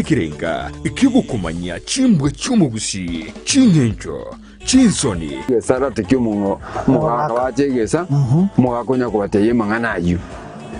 Ekerenga ki'ogokomanyia chimbwa chi'omogusii, ching'encho, chinsoni. Egesarate ki'omogaka bacha egesa, omogaka onya kobatebia amang'ana ayio.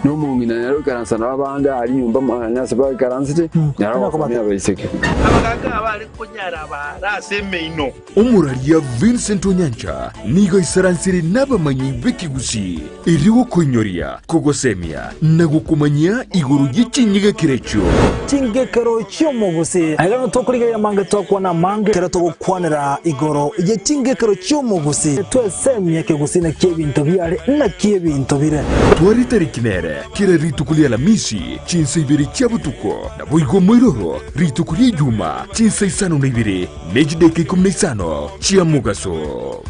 Na omong'ina nere oikaransa nabo abande aria nyomba mwane ase baikaransete, nere ogosomia abaiseke. Abagaaka abare konyara abaare ase emeino. Omoraria Vincent Onyancha nigo aisaransire nabamanyi b'ekegusii erio gokoinyoria, kogosemia na gokomanyia igoro ye chinyigekero echio. Chingekero chi'omogusii. Aiga nigo tokorigereria amange twakwana amange ekero togokwanera igoro ye chingekero chi'omogusii. Twesemie ekegusii naki ebinto biare naki ebinto bire. Tware tariki nere kera rituko ria Alamisi chinsa ibere chia botuko, naboigo moiroro rituko ria Ijuma chinsa isano na ibere Ne chidaeka ikomi na isano chia mogaso.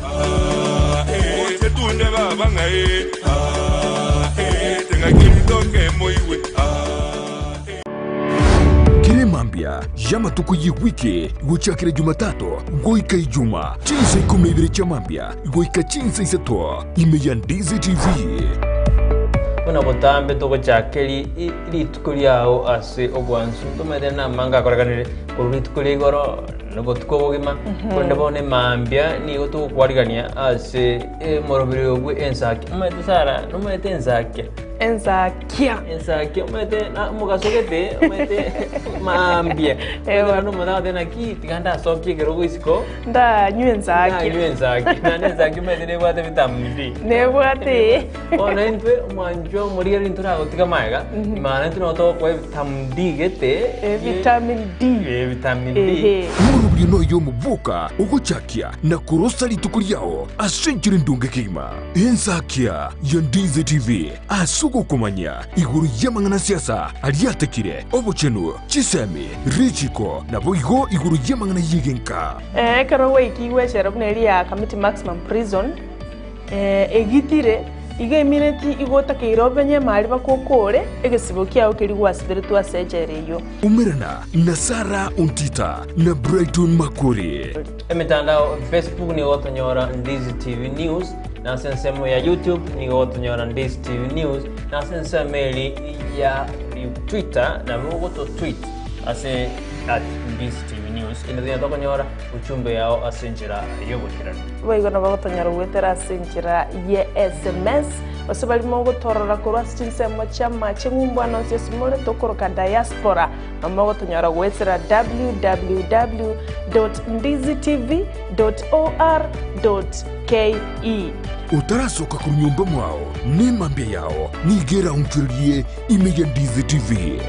Kera emambia y'amatuko y'ewiki gochakera Jumatatu goika Ijuma, chinsa ikomi na ibere chia mambia goika chinsa isato, ime ya Ndizi TV. Buna botambe togochaka rituko riao ase obwansu, tomanyete namange akorekanire. Korwa rituko ria igoro na obotuko obogima, korende bono emambia nigo togokwarigania ase omoroberi oyo bwe ensaki. Omanyete Sarah, nomanyete ensakia? Ensakia. Ensakia omanyete na omogaso gete, omanyete mambia. Ewa. Omanyete omonto agoteba naki tiga ndasokie ekerogo isiko, Ndanywe ensakia. ndanywe ensakia. Naende ensakia omanyete nebwate vitamin D. Nebwate. Bono intwe omwanchwa omorigereria ntoragotiga magega, maana intwe nabo togokoa evitamin D gete, Vitamin D. Eh, vitamin D. Ehe. Omorobio noyo omoboka ogochakia na korosa rituko riao ase enchera endonge kegima. Ensakia ya Ndizi TV ase ogokomanyia igoro y'amang'ana siasa aria atekire, obochenu, chisemi, richiko, naboigo igoro y'amang'ana y'egenka. Ekero gwaikigwe echela buna eria ya Kamiti Maximum Prison, Egitire, igo emineti igo otakeire obenye emari bakokore egesibo kiao keria gwasiberetwe ase echela eyio. Umerana na Sarah Ontita na Brighton Makori. Emetandao Facebook nigo gotonyora Ndizi TV News, na ase ensemo ya YouTube nigo gotonyora Ndizi TV News, na ase ensemo eri ya Twitter nabo ogoto tweet ase at Ndizi TV News. Ende tonya tokonyora uchumbe yao ase enchera y'oboikeranu. Boigo nabo gotonyora goetera ase enchera ye sms, gose baria mogotorora korwa ase chinsemo chi'amache ng'umbu ande onsi ase more tokoroka diaspora, nabo mogotonyora goetera www dot ndizitv dot or dot ke. Otarasoka korwa nyomba mwao, nemambia yao nigo eraonchorerie ime ya Ndizi TV.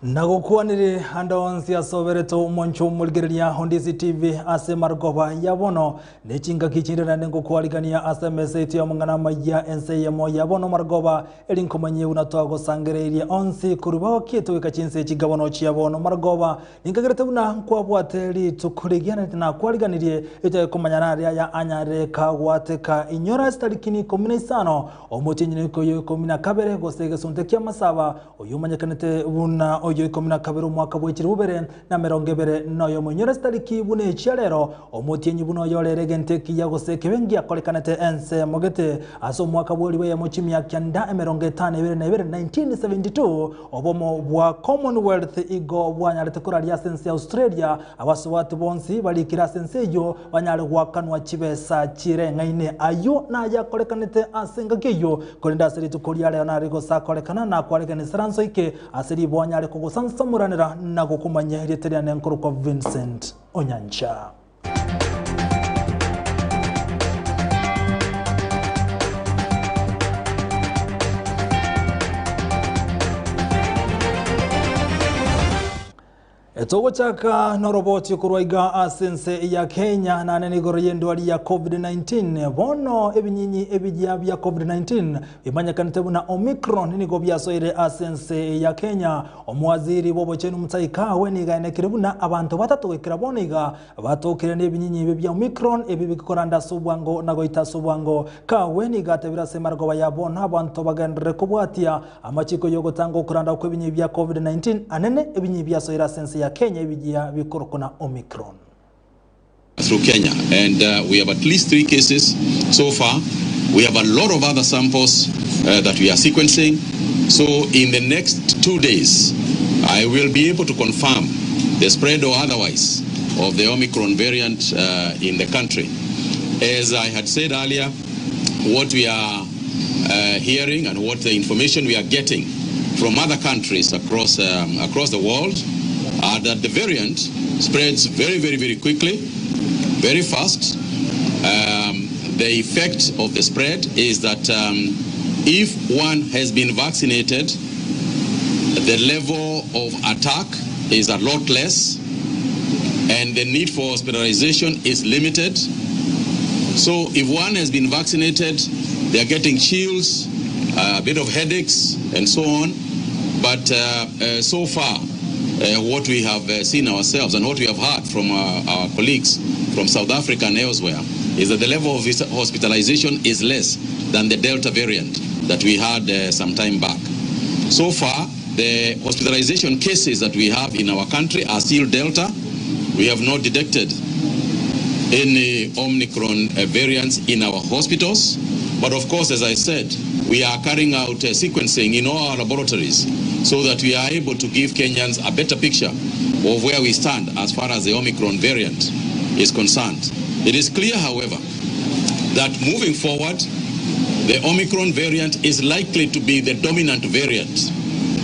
Nagokwanire ande onsi ase oberete omonche omorigereria Ondisi TV ase marogoba ya bono Ne chingaki chinde naende ngokwarigania ase emesa yaito y'amang'ana amayia, ense eyemo ya bono marogoba, eri nkomanyie buna twagosangereirie onsi korwa bagokiete goika chinse echi chia bono marogoba. Ninkagerete buna nkwabwate rituko rigiya naende nakwariganirie, etoke komanya naria aya anyare kagwateka. Inyora ase tarikini ikomi na isano, omotienyi oyo ikomi na kabere, gose egesunte ki'amasaba, oyio omanyekanete buna oyo. o 12 omwaka bwe 2021. Inyora chitariki buna echia rero, omotienyi buna oyorere egento ekiya gose ekebe ngiakorekanete ensemo gete ase omwaka bwa 1952, 1972, obomo bwa Commonwealth igo bwanyarete koraria ase ense ya Australia, abasubati bonsi barikire ase ense eyio banyare goakanwa chibesa chireng'aine. Ayio nayakorekanete ase engaki eyio, korende ase rituko ria rero nare gosakorekana na kwarekana esaranso ike ase riboa nyare kogosansamoranera na gokomanyia erieta riane nkorokwa Vincent Onyancha. Togochaka noroboti korwa iga ase ense ya Kenya nane nigoro y'endwari ya COVID-19. Bono ebinyinyi ebiya bia COVID-19 bimanyekanete buna Omicron nigo biasoire ase ense ya Kenya. Omowaziri bw'obochenu Mutahi Kagwe nigo aenekire buna abanto batato goikera bono iga batokire nebinyinyi ebi bia Omicron ebi bikoranda ase obwango na goita ase obwango. Kagwe nigo atebire ase emarogoba ya bono abanto bagenderere kobwatia amachiko yogotanga okoranda kw'ebinyi bia COVID-19 anene ebinyi biasoire ase ense ya Kenya ebigia bikorokwa na Omicron. Through Kenya and we have at least 3 cases so far. We have a lot of other samples that we are sequencing. So in the next 2 days, I will be able to confirm the spread or otherwise of the Omicron variant in the country. As I had said earlier, what we are hearing and what the information we are getting from other countries across the world are that the variant spreads very, very, very quickly, very fast. The effect of the spread is that if one has been vaccinated, the level of attack is a lot less and the need for hospitalization is limited. So if one has been vaccinated, they are getting chills, a bit of headaches, and so on. But so far, what we have seen ourselves and what we have heard from our colleagues from South Africa and elsewhere is that the level of hospitalization is less than the Delta variant that we had some time back. So far, the hospitalization cases that we have in our country are still Delta. We have not detected any Omicron variants in our hospitals. But of course, as I said, we are carrying out sequencing in all our laboratories so that we are able to give Kenyans a better picture of where we stand as far as the Omicron variant is concerned. It is clear, however, that moving forward, the Omicron variant is likely to be the dominant variant,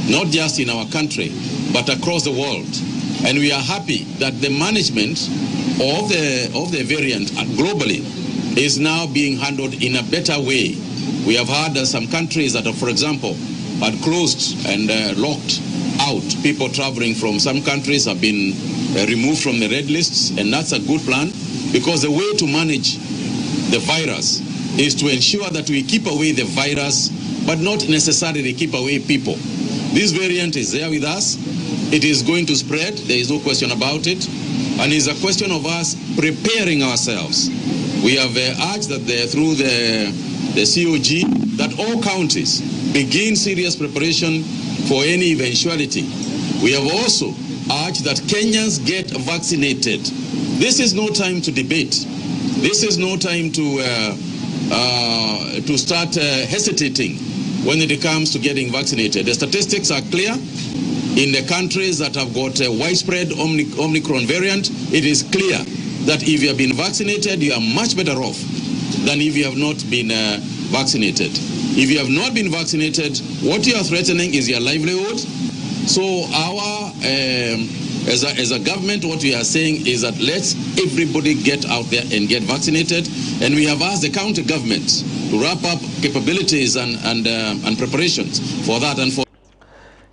not just in our country, but across the world. And we are happy that the management of the variant globally is now being handled in a better way. We have had some countries that, are, for example, had closed and locked out. People traveling from some countries have been removed from the red lists, and that's a good plan because the way to manage the virus is to ensure that we keep away the virus, but not necessarily keep away people. This variant is there with us. It is going to spread. There is no question about it. And it's a question of us preparing ourselves. We have urged that through the COG, that all counties begin serious preparation for any eventuality. We have also urged that Kenyans get vaccinated. This is no time to debate. This is no time to start hesitating when it comes to getting vaccinated. The statistics are clear. In the countries that have got a widespread Omicron variant, it is clear that if you have been vaccinated, you are much better off than if you have not been vaccinated. If you have not been vaccinated, what you are threatening is your livelihood. So our, as a government, what we are saying is that let's everybody get out there and get vaccinated. And we have asked the county government to wrap up capabilities and preparations for that and for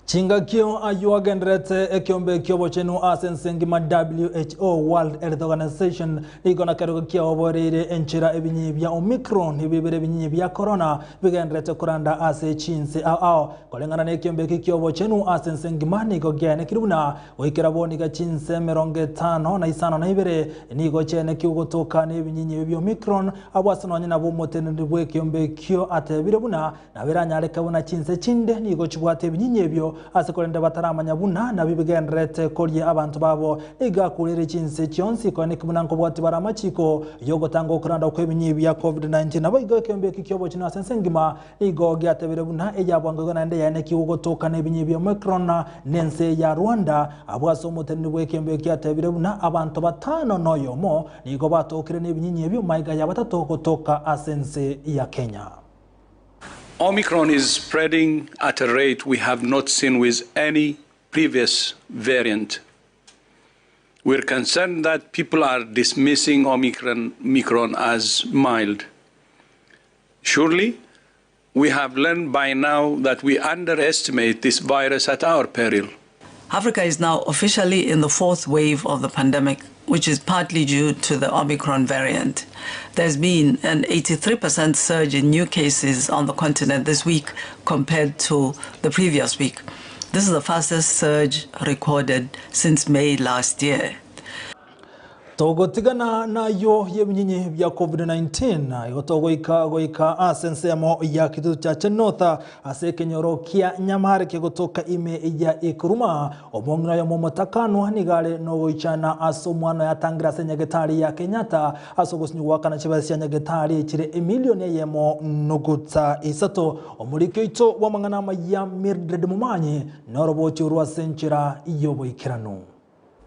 Chingakio ayu agenderete ekiombe kiobochenu ase ensengima WHO World Health Organization nigo nakerogo kiaoboreire enchera ebinyi bia Omicron ebibere ebinyi bia corona bigenderete kuranda ase chinse ao ao koreng'ana na ekiombe eki kiobochenu ase ensengima nigo giaenekire buna goikera boniga chinse 52 nigo chiene kiugotoka na ebinyinyi bia Omicron abwo ase nonye nabo omoteneneri bwa ekiombe ekio atebire buna naberanyareke buna chinse chinde nigo chibwate ebinyinyi ebio. ebio ase korende bataramanya buna nabio bigendererete koria abanto babo. Nigo akurire chinse chionsi koeneki buna nkobwati bare amachiko yogotanga okoranda kw'ebinyi bia Covid-19. Naboigo ekeombe eki ki'obochenu ase ense engima nigo giatebire buna eyabwango igo naende yaenekigwe gotoka nebinyi bia Omicron nense ya Rwanda. Abwo ase omoteneni bw'ekeombe eki atebire buna abanto batano noyomo nigo batokire nebinyinyi ebio maiga ya batato gotoka ase ense ya Kenya. Omicron is spreading at a rate we have not seen with any previous variant. We're concerned that people are dismissing Omicron, Omicron as mild. Surely, we have learned by now that we underestimate this virus at our peril. Africa is now officially in the fourth wave of the pandemic, which is partly due to the Omicron variant. There's been an 83% surge in new cases on the continent this week compared to the previous week. This is the fastest surge recorded since May last year. Togotigana nayio y'ebinyinyi bia Covid-19 igo togoika goika ase ensemo ya Kitutu Chache North ase ekenyoro kia Nyamare kegotoka ime ya Ikuruma. Omong'ina oyomo omotakanwa nigo are nogoichana ase omwana oye atangire ase nyagetari ya Kenyatta ase ogosinywa goakana chibesa chia nyagetari chire emilioni eyemo nogutsa isato. Omoriki oito bw'amang'ana amaya Mildred Momanyi norobochi orwo ase enchera y'oboikeranu.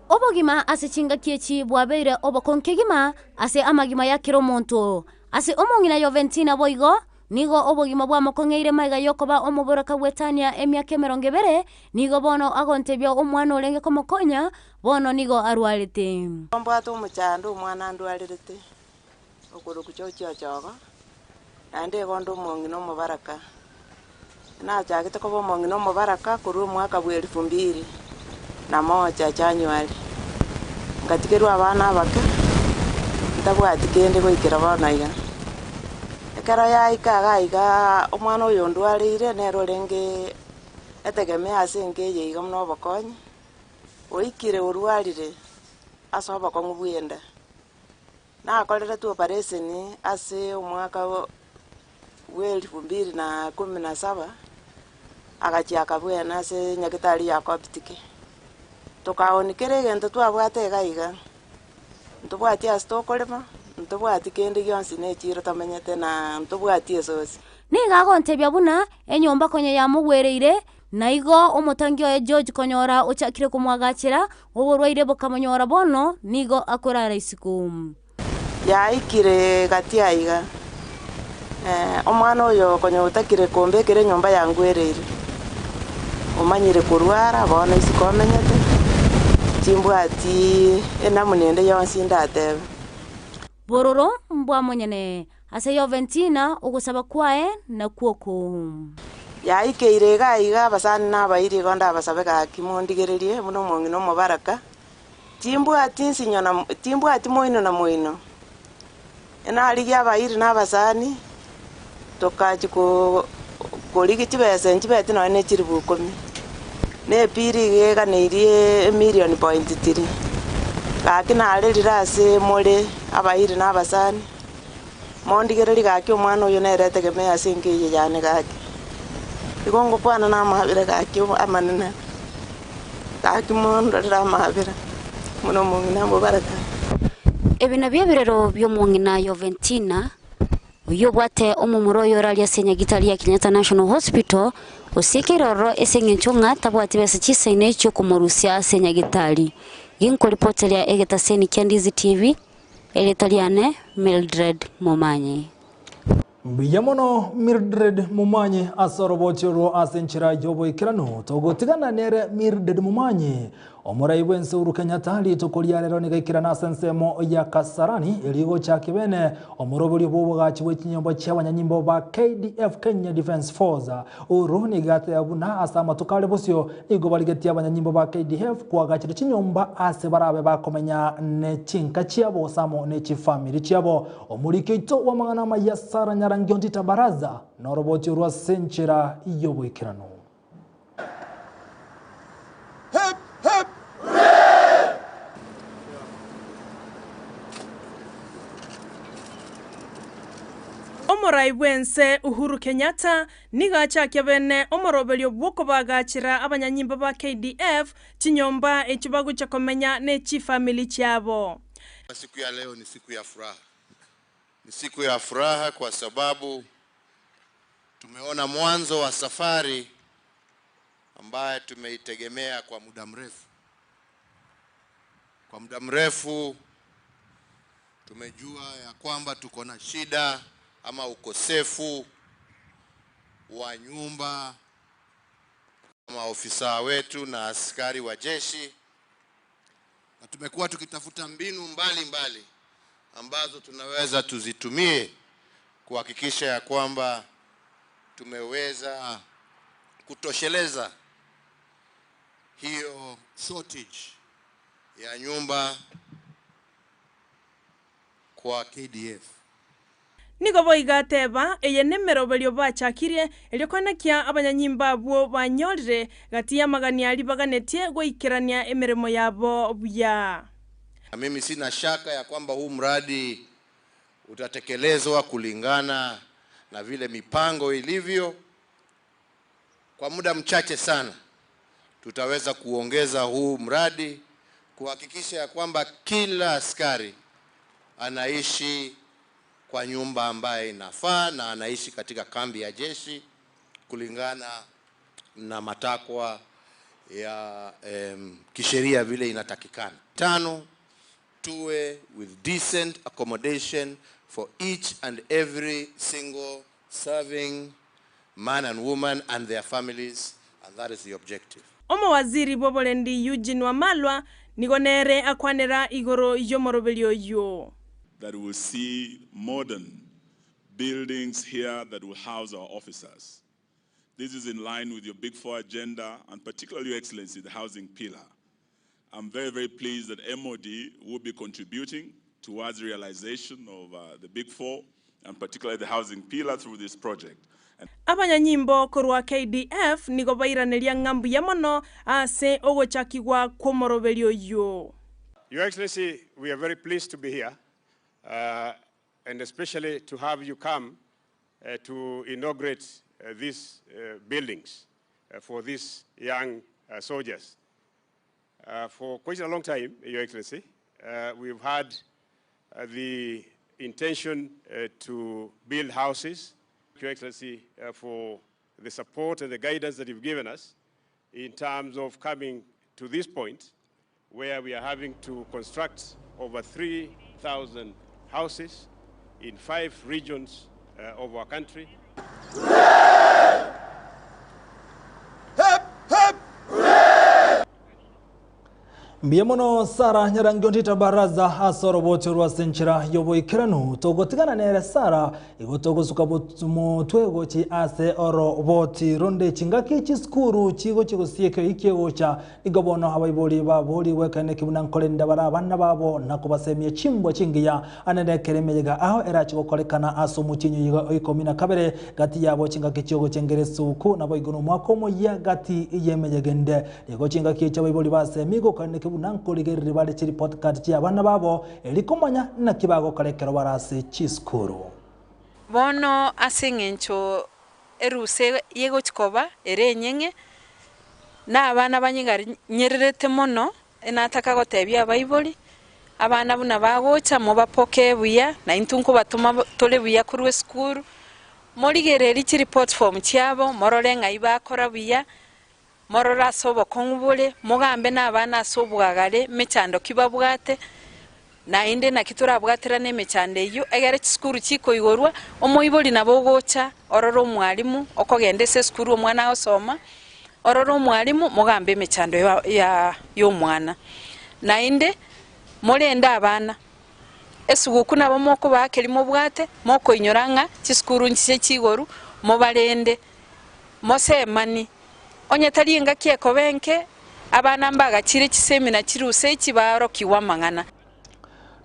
Obogima ase chingaki echi bwabeire obokong'u kegima ase amagima ya kera omonto. Ase omong'ina Yoventina boigo, nigo obogima bwamokong'eire magega y'okoba omoboraka bw'Etania emiaka emerongo ebere, nigo bono agontebia omwana orenge komokonya, bono nigo arwarete. Mbwate omochando omwana andwarerete, okorokwa George Ochogo, naende igo onde omong'ina omobaraka. Nachagete koba omong'ina omobaraka korwa omwaka bwa elfu mbili na moja January, ngatigerwa abana abake, ntabwati kende goikera bono iga. Ekero yaika iga igaa omwana oyo ondwareire nere orenge etegemeo ase enka eye iga buna obokonyi, oikire orwarire ase obokong'u bwa enda. Nakoreretwe operation ase omwaka bwa elfu mbili na kumi na saba, agachia akabwena ase nyagetari ya Coptic. Tokaoni kera egento twabwate iga iga, ntobwati ase tokorema, ntobwati kende gionsi na echiro tomenyete na ntobwati esosi. Nigo agontebia buna enyomba konya yamogwereire, Na igo omotangi oye George konyora ochakire komoagachera, oborwaire bokamonyora bono nigo akorara isiko. Yaikire gati aiga, omwana oyo konya otakire kombekera enyomba yangwereire, omanyire korwara bono isiko omenyete, timbwati enamuna ende yonsi ndatebe. Bororo mbwa monyene Ase Yoventina ogosaba kwaye nakwo oko. Yaikeire iga iga abasani na abairi igo ndabasabe gaki mondigererie buna omong'ina omobaraka, timbwati nsinyo na timbwati moino na moino. Narigia abairi na abasani, tokachia ko korigia chibesa nchibeti nonya ne chilifu ikomi, na epiri iga eganeirie emilion point three. Gaki narerire ase more abairi na abasani. Mondigererie gaki omwana oyo nere etegemeo ase enka eye yane gaki. Igo ngokwana namabera gaki amanene, gaki mondorere amabera buna omong'ina omobaraka. Ebi nabio ebirero bi'omong'ina Yoventina, oyio obwate omomura oye oraria ase nyagitari ya Kenyatta National Hospital, osiekeire ororo ase eng'encho ng'a tabwati besa chisaine chi'okomorusia ase nyagitari. Ginkoripoteria egetaseni kia Ndizi TV, Erieta riane Mildred Momanyi. Mbuya mono Mildred Momanyi ase orobochi orwo ase enchera y'oboikeranu. Togotigana nere Mildred Momanyi, omorai bw'ense Uhuru Kenyatta rituko ria rero nigo aikerana ase ensemo ya Kasarani erio gochaka bene omoroberio bw'obogachi bwe chinyomba chi'abanyanyimbo ba KDF Kenya Defence Force. Uhuru nigo ateba buna ase amatuko are bosio Nigo barigetie abanyanyimbo ba KDF koagachera chinyomba ase barabe bakomenya ne chinka chiabo gose amo ne chifamiri chiabo. Omoriki oito bw'amang'ana amaya Sarah Nyarangi Ontita Baraza noroboti orwo ase enchera y'oboikeranu. Hip, hip, hurray! Omorai bw'ense Uhuru Kenyatta nigo achakia bene omoroberio bw'okobagachera abanyanyimbo ba KDF chinyomba echio bagochia komenya ne chifamiri chiabo. Siku ya leo ni siku ya furaha. Ni siku ya furaha kwa sababu tumeona mwanzo wa safari ambaye tumeitegemea kwa muda mrefu. Kwa muda mrefu tumejua ya kwamba tuko na shida ama ukosefu wa nyumba maofisa wetu na askari wa jeshi, na tumekuwa tukitafuta mbinu mbalimbali mbali ambazo tunaweza tuzitumie kuhakikisha ya kwamba tumeweza kutosheleza hiyo shortage ya nyumba kwa KDF. Nigo boigo ateba, Eye nemeroberio bachakirie, erio koenekia abanyanyimbo abwo banyorire gati y'amagania aria baganetie goikerania emeremo yabo buya. Na mimi sina shaka ya kwamba huu mradi utatekelezwa kulingana na vile mipango ilivyo. Kwa muda mchache sana tutaweza kuongeza huu mradi kuhakikisha ya kwamba kila askari anaishi kwa nyumba ambaye inafaa na anaishi katika kambi ya jeshi kulingana na matakwa ya kisheria vile inatakikana. Tano, tuwe with decent accommodation for each and every single serving man and woman and their families, and that is the objective. Omowaziri bw'oborendi Eugene Wamalwa nigo nere akwanera igoro y'omoroberio oyio. That we will see modern buildings here that will house our officers. This is in line with your Big Four agenda, and particularly, Your Excellency, the housing pillar. I'm very, very pleased that MOD will be contributing towards the realization of the Big Four, and particularly the housing pillar through this project. Abanyanyimbo korwa KDF nigo bairaneria ng'a mbuya mono ase ogochakigwa kw'omoroberio oyio. Your Excellency, we are very pleased to be here, and especially to have you come to inaugurate these buildings for these young soldiers. For quite a long time, Your Excellency, we've had the intention to build houses. Your Excellency, for the support and the guidance that you've given us in terms of coming to this point where we are having to construct over 3,000 houses in 5 regions of our country. Mbuya mono Sara Nyarangi Ontita Baraza ase oroboti orwa ase enchera y'oboikeranu togotigana nere Sara igo togosuka motwe gochi ase oroboti ronde chingaki chisukuru chigochi gosieka eiki egocha nigo bono abaibori baborigwe ekeene ki buna nkorenda bare abana babo na kobasemia chimbwa chingiya anene ekero emeyega ao erache gokorekana ase omotienyi oyo o ikomi na kabere gati yabo chingaki chiogochengera esuku naboigo nomwaka omoyia gati y'emeyega ende Nigo chingaki echi abaibori basemi gokaaneka buna nkorigereria bare chireport card chi'abana babo, erio komanya naki bagokora ekero bare ase chisukuru. Bono ase engencho erusa egochia koba ere enyeng'e, na abana banyeganyererete mono, enataka gotebia abaibori, abana buna bagocha mobapokee buya, na intwe nkobatoma tore buya korwa esukuru, morigererie chireport form chiabo, morore ng'ai bakora buya, Morore ase obokong'u bore, mogambe nabana ase obwagare, emechando ki babwate, naende naki torabwaterane emechando eyio, egere chisukuru chikoigorwa, omoibori nabo ogocha orore omwalimu, okogenda ase esukuru omwana agosoma, orore omwalimu mogambe emechando ya y'omwana. Naende, morende abana, esuguku nabo mokobaa keria mobwate, mokoinyora ng'a chisukuru nchiche chigoru, mobarende, mosemani. Onye tari engaki ekoba enke, abana mbagachire chisemina chirusa echi baorokigwe amang'ana.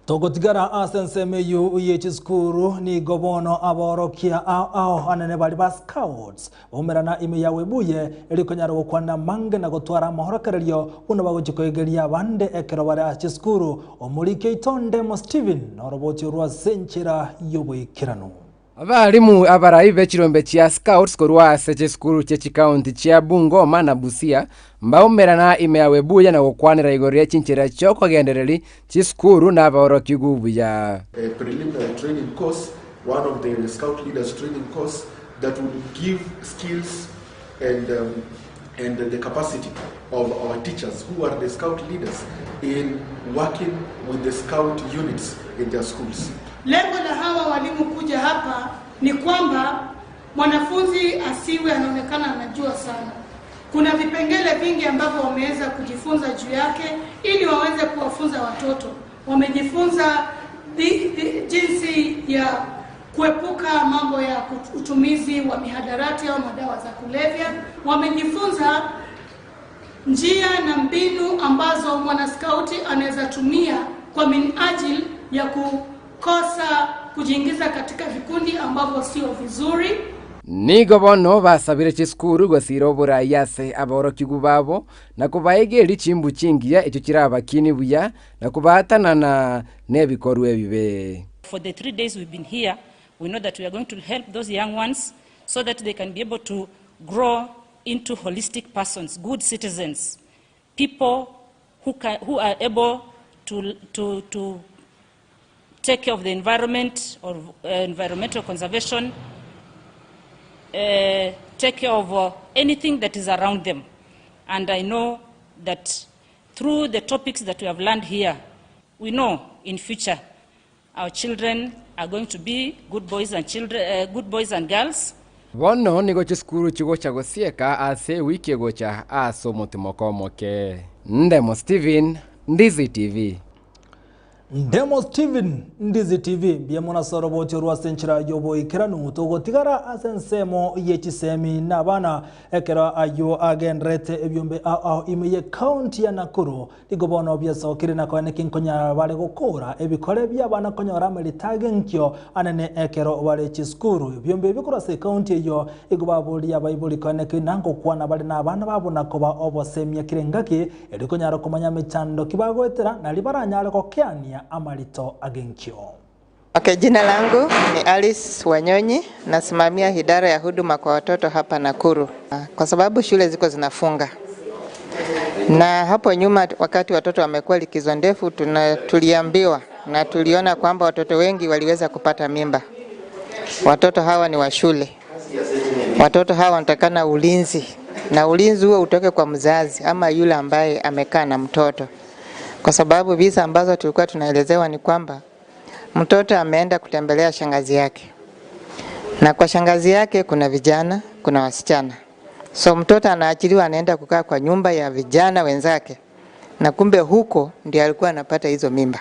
Togotigara ase ensemo eyio ye chisukuru, nigo bono aborokia ao ao anene baria ba Scouts baumerana ime ya Webuye erio konyara gokwana amange na gotwara amahorokererio buna bagochia koegeria abande ekero bare ase chisukuru. Omoriki oito Ndemo Stephen noroboti orwo ase enchera y'oboikeranu. Abalimu abarai be chirombe chia Scouts korwa ase chisukuru chie chikaunti chia Bungoma na Busia mbaumerana ime ya Webuye na gokwanera igoro ye chinchera chi'okogendereri chisukuru na abaorokigwa buya. A preliminary training course, one of the scout leaders training course that would give skills and, um, and the capacity of our teachers who are the scout leaders in working with the scout units in their schools. Lengo la hawa walimu kuja hapa ni kwamba mwanafunzi asiwe anaonekana anajua sana. Kuna vipengele vingi ambavyo wameweza kujifunza juu yake ili waweze kuwafunza watoto. Wamejifunza jinsi ya kuepuka mambo ya utumizi wa mihadarati au madawa za kulevya. Wamejifunza njia na mbinu ambazo mwanaskauti anaweza tumia kwa minajili ya kukosa kujiingiza katika vikundi ambavyo sio vizuri. Nigo bono basabire chisukuru gosiira oborai ase aborokigwa babo, na kobaegeria chimbu chingiya echio chirabakinie buya, na kobaatanana nebikorwa ebibe. For the 3 days we've been here, we know that we are going to help those young ones so that they can be able to grow into holistic persons, good citizens, people who are able to take care of the environment or environmental conservation, take care of anything that is around them. And I know that through the topics that we have learned here, we know in future our children are going to be good boys and children, good boys and girls. Bono nigo chisukuru chigocha gosieka ase ewiki egocha ase omotimoko omoke. Ndemo Steven, Ndizi TV. Ndemo Steven, Ndizi TV. Mbiamonasoro botio rwa senchera yoboikeranu togotigara ase ensemo yechisemi n'abana ekero ayo agenderete ebyombe ao ime ye county ya Nakuru nigo bono biasokire na koene nkonyara bare gokora ebikore by'abana konyora ameritage nkio anene ekero bare chisukuru. Ebyombe ebi ase county eyo igo baboria abaibori koene nangokwana bare n'abana babo na koba obosemia kire ngaki eri konyara komanya mechando kibagoetera nari baranyare gokeania amarito agenkio. Okay, jina langu ni Alice Wanyonyi, nasimamia idara ya huduma kwa watoto hapa Nakuru. Kwa sababu shule ziko zinafunga na hapo nyuma wakati watoto wamekuwa likizo ndefu, tuliambiwa na tuliona kwamba watoto wengi waliweza kupata mimba. Watoto hawa ni wa shule. Watoto hawa wanatakana ulinzi, na ulinzi huo utoke kwa mzazi ama yule ambaye amekaa na mtoto, kwa sababu visa ambazo tulikuwa tunaelezewa ni kwamba mtoto ameenda kutembelea shangazi yake, na kwa shangazi yake kuna vijana, kuna wasichana. So mtoto anaachiliwa, anaenda kukaa kwa nyumba ya vijana wenzake, na kumbe huko ndio alikuwa anapata hizo mimba.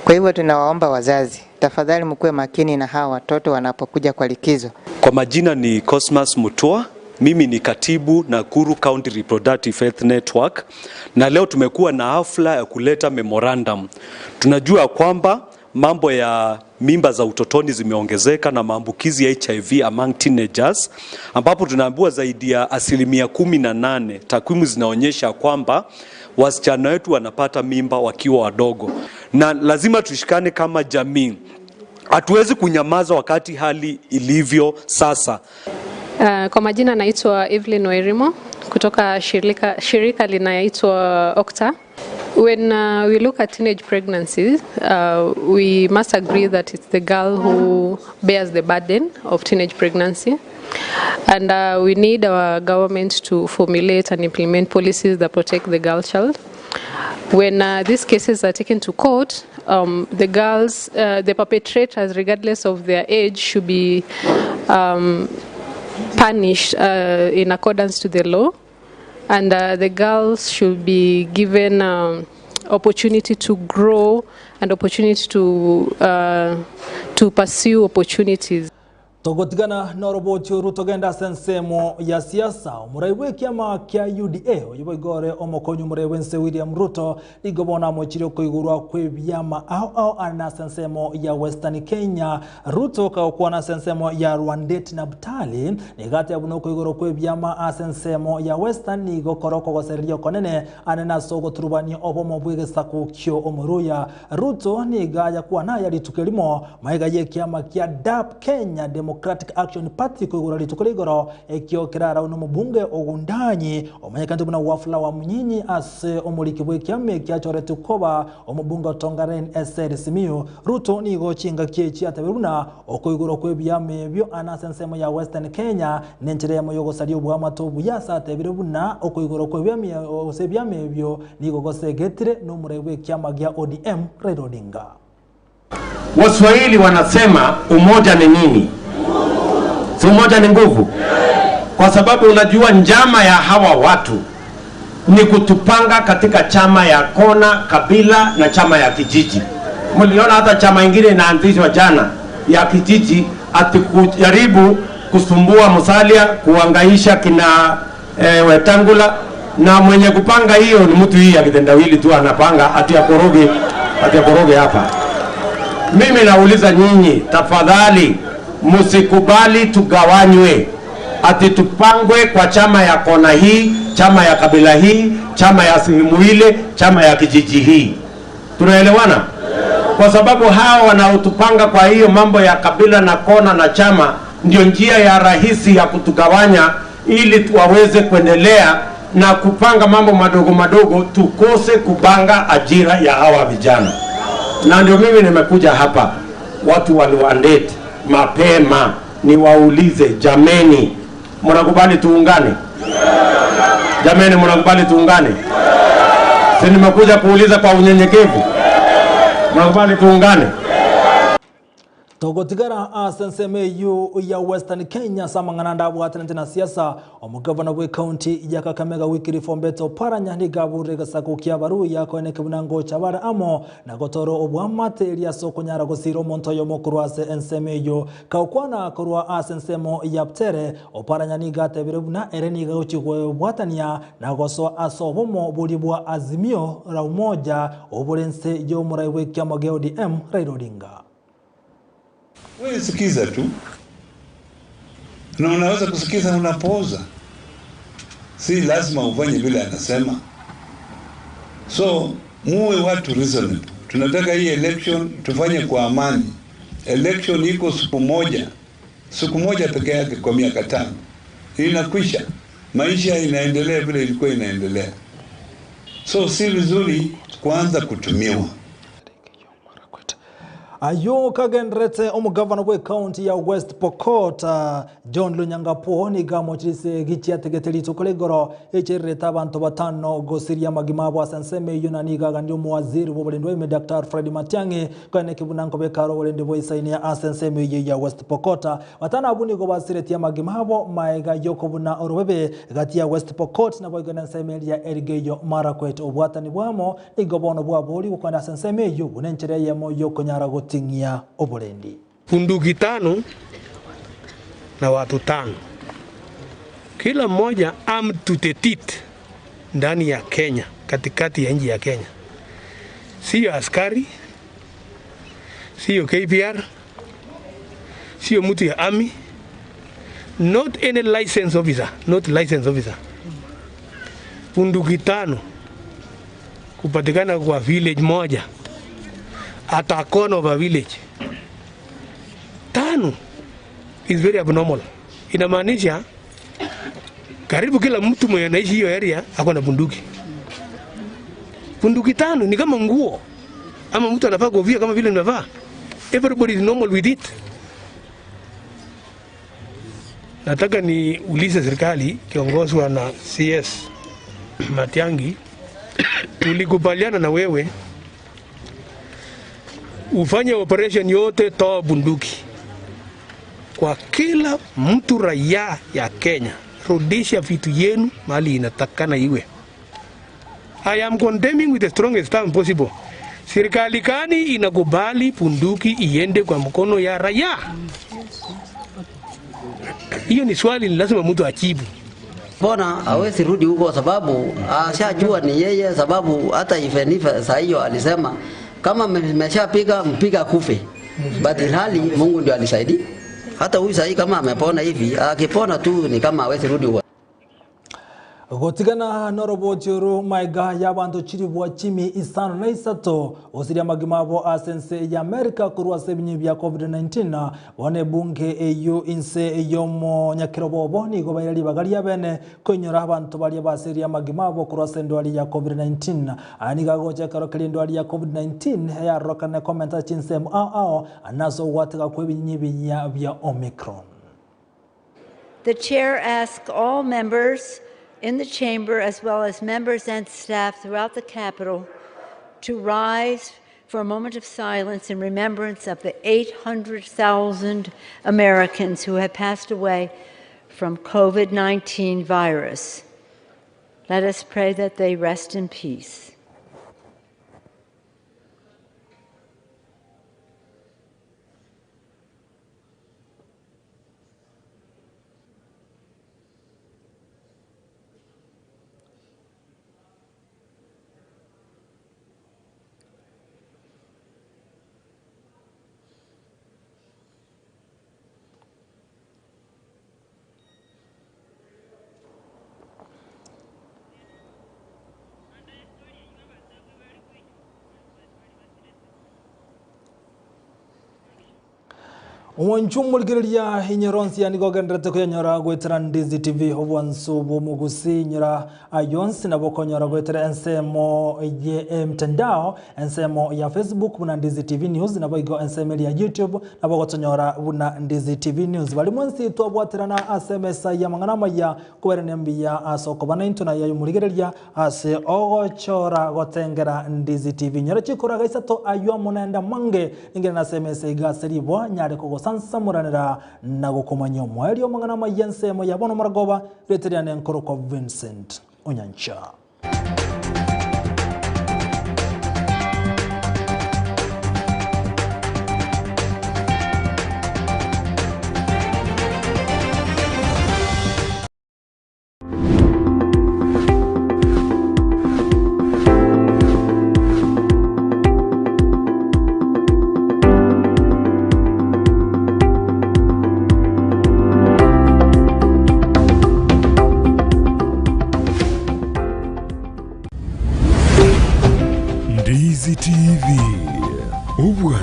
Kwa hivyo tunawaomba wazazi, tafadhali mkuwe makini na hawa watoto wanapokuja kwa likizo. Kwa majina ni Cosmas Mutua, mimi ni katibu Nakuru County Reproductive Health Network, na leo tumekuwa na hafla ya kuleta memorandum. Tunajua kwamba mambo ya mimba za utotoni zimeongezeka na maambukizi ya HIV among teenagers, ambapo tunaambiwa zaidi ya 18%, takwimu zinaonyesha kwamba wasichana wetu wanapata mimba wakiwa wadogo, na lazima tushikane kama jamii. Hatuwezi kunyamaza wakati hali ilivyo sasa. Kwa majina naitwa Evelyn Wairimo kutoka shirika linaitwa Okta. When we look at teenage pregnancies, we must agree that it's the girl who bears the burden of teenage pregnancy. And we need our government to formulate and implement policies that protect the girl child. When these cases are taken to court, the girls, the perpetrators, regardless of their age, should be punished in accordance to the law, and the girls should be given opportunity to grow and opportunity to pursue opportunities. Togotigana noroboti oru togende ase ensemo ya siasa. Omorai bw'ekiama kia UDA oyo boigo ore omokonyi omorai bw'ense William Ruto nigo bono amochirie okoigorwa kw'ebiama ao ao ande ase ensemo ya Western Kenya. Ruto kagokwana ase ensemo ya Rwandet Nabtali nigo ateba buna okoigorwa kw'ebiama ase ensemo ya Western nigo kore okogosereria okonene ande nase ogoturubania obomo bw'egesaku kio Omoruya. Ruto nigo ayakwana aya rituko erimo Magega y'ekiama kia DAP Kenya Democratic Action Party koigora rituko ria igoro, ekio kerarau nomobunge Ogundanyi omanyekanete buna Wafula Wamunyinyi ase omoriki bw'ekiama eki achoretwe koba omobunge o Tongaren Eseri Simiyu. Ruto nigo chingaki echi atebirie buna okoigorwa kw'ebiama ebio ane ase ensemo ya Western Kenya nenchera eyemo y'ogosaria oboamate obuya ase atebire buna okoigorwa kw'ebiama gose ebiama ebio nigo gosegetire nomorai bw'ekiama gia ODM Raila Odinga. Waswahili wanasema umoja ni nini? Si umoja ni nguvu? Kwa sababu unajua njama ya hawa watu ni kutupanga katika chama ya kona, kabila na chama ya kijiji. Mliona hata chama ingine inaanzishwa jana ya kijiji, ati kujaribu kusumbua Musalia, kuangaisha kina e, Wetangula, na mwenye kupanga hiyo ni mtu hii ya kitendawili tu anapanga ati akoroge, ati akoroge hapa. Mimi nauliza nyinyi, tafadhali msikubali tugawanywe, ati tupangwe kwa chama ya kona hii, chama ya kabila hii, chama ya sehemu ile, chama ya kijiji hii. Tunaelewana? Kwa sababu hawa wanaotupanga kwa hiyo mambo ya kabila na kona na chama ndio njia ya rahisi ya kutugawanya ili waweze kuendelea na kupanga mambo madogo madogo, tukose kupanga ajira ya hawa vijana. Na ndio mimi nimekuja hapa, watu wa Lwandeti mapema niwaulize, jameni, mnakubali tuungane? Jameni, mnakubali tuungane? Si nimekuja kuuliza kwa unyenyekevu, mnakubali tuungane? Togotigara ase ensemo eyio ya Western Kenya ase amang'ana ande abwatanete na siasa, omogavana bwe county ya Kakamega Wycliffe Ombeta Oparanya nigo aburire egesaku kia Abaluhya koeneke buna ngocha bare amo na gotora oboamate erio ase okonyara gosira omonto oyomo korwa ase ensemo eyio. Kagokwana korwa ase ensemo ya Butere, Oparanya nigo atebire buna ere nigo agochia kwebwatania na gosoa ase obomo boria bwa Azimio la Umoja obore inse y'omorai bw'ekiama gia ODM Raila Odinga. Wewe sikiza tu, na unaweza kusikiza unapooza, si lazima ufanye vile anasema. So muwe watu reasonable. Tunataka hii election tufanye kwa amani. Election iko siku moja, siku moja peke yake kwa miaka tano, inakwisha. Maisha inaendelea vile ilikuwa inaendelea. So si vizuri kuanza kutumiwa. Ayio kagendererete omogavana bw'ecounty ya West Pokot John Lonyangapuo nigo amochirise gichiategete rituko ria igoro echererete abanto batano gosiria amagima abo ase ensemo eyio na nigo aganire omowaziri bw'oborendi bwa ime Daktari Fred Matiang'i koeneki buna nkobeka are oborendi bwaisaine ase ensemo eyio ya West Pokot. Batano abwo nigo basiretie amagima abo maega y'okobuna orobebe gati ya West Pokot naboigo nensemo eria ya Elgeyo Marakwet. Obwatani bwamo Nigo bono bwaboorigwe kogenda ase ensemo eyio buna enchera eyemo y'okonyara goting'ia oborendi. Bunduki tano na watu tano, kila mmoja armed to the teeth ndani ya Kenya, katikati ya nchi ya Kenya. Siyo askari, siyo KPR, siyo mtu ya army, not any license officer, not license officer. Bunduki tano kupatikana kwa village moja, at a corner of a village tano is very abnormal. Inamaanisha karibu kila mtu mwenye anaishi hiyo area ako na bunduki. Bunduki tano ni kama nguo ama mtu anavaa kofia kama vile nimevaa. Everybody is normal with it. Nataka niulize serikali kiongozwa na CS Matiang'i, tulikubaliana na wewe ufanye operation yote, toa bunduki kwa kila mtu raia ya Kenya, rudisha vitu yenu mahali inatakana iwe. I am condemning with the strongest term possible. Serikali gani inakubali bunduki iende kwa mkono ya raia? Hiyo ni swali ni lazima mtu ajibu. Mbona hawezi rudi huko? Sababu ashajua ni yeye, sababu hata even if saa hiyo alisema kama mmeshapiga mpiga kufe, but ilhali Mungu ndio alisaidia. Hata huyu sahii kama amepona hivi, akipona tu ni kama hawezi rudi huko. Gotigana noroboti oru maiga y'abantu chiribwa chimi isano na isato osiria magima abo ase ense ya America korwa ase ebinyi bia COVID-19 bono ebunge eywo inse y'omonyakero bobo nigo baira ribaga ria bene koinyora abanto baria basiria amagima abo korwa ase endwari ya COVID-19. Aya nigo agocha ekero keria endwari ya COVID-19 eyarorokane komenta chinsemo ao ao ase ogwateka kwa ebinyi ebiya bia Omicron. The chair asks all members in the chamber, as well as members and staff throughout the Capitol, to rise for a moment of silence in remembrance of the 800,000 Americans who have passed away from COVID-19 virus. Let us pray that they rest in peace. Omonchu omorigereria inyeronsi yani gogenderete koyanyora gwetera Ndizi TV obwansu bw'omogusi inyora ayonsi nabo konyora gwetera ensemo ye mtandao ensemo ya Facebook buna Ndizi TV News nabo igo ensemo ya YouTube nabo gotonyora buna Ndizi TV News bari mwensi twabwaterana ase emesa ya mang'ana maya koberania mbuya ase okobana into naye omorigereria ase ogochora gotengera Ndizi TV nyora chikora gaisato aywo amo mange ingene nase emesa iga ase ribwa nyare kogosansamuranera na gokomanya omwerio mang'ana maya ensemo ya bono maragoba reteriane enkoro kwa Vincent Onyancha. Ndizi TV. Ubwa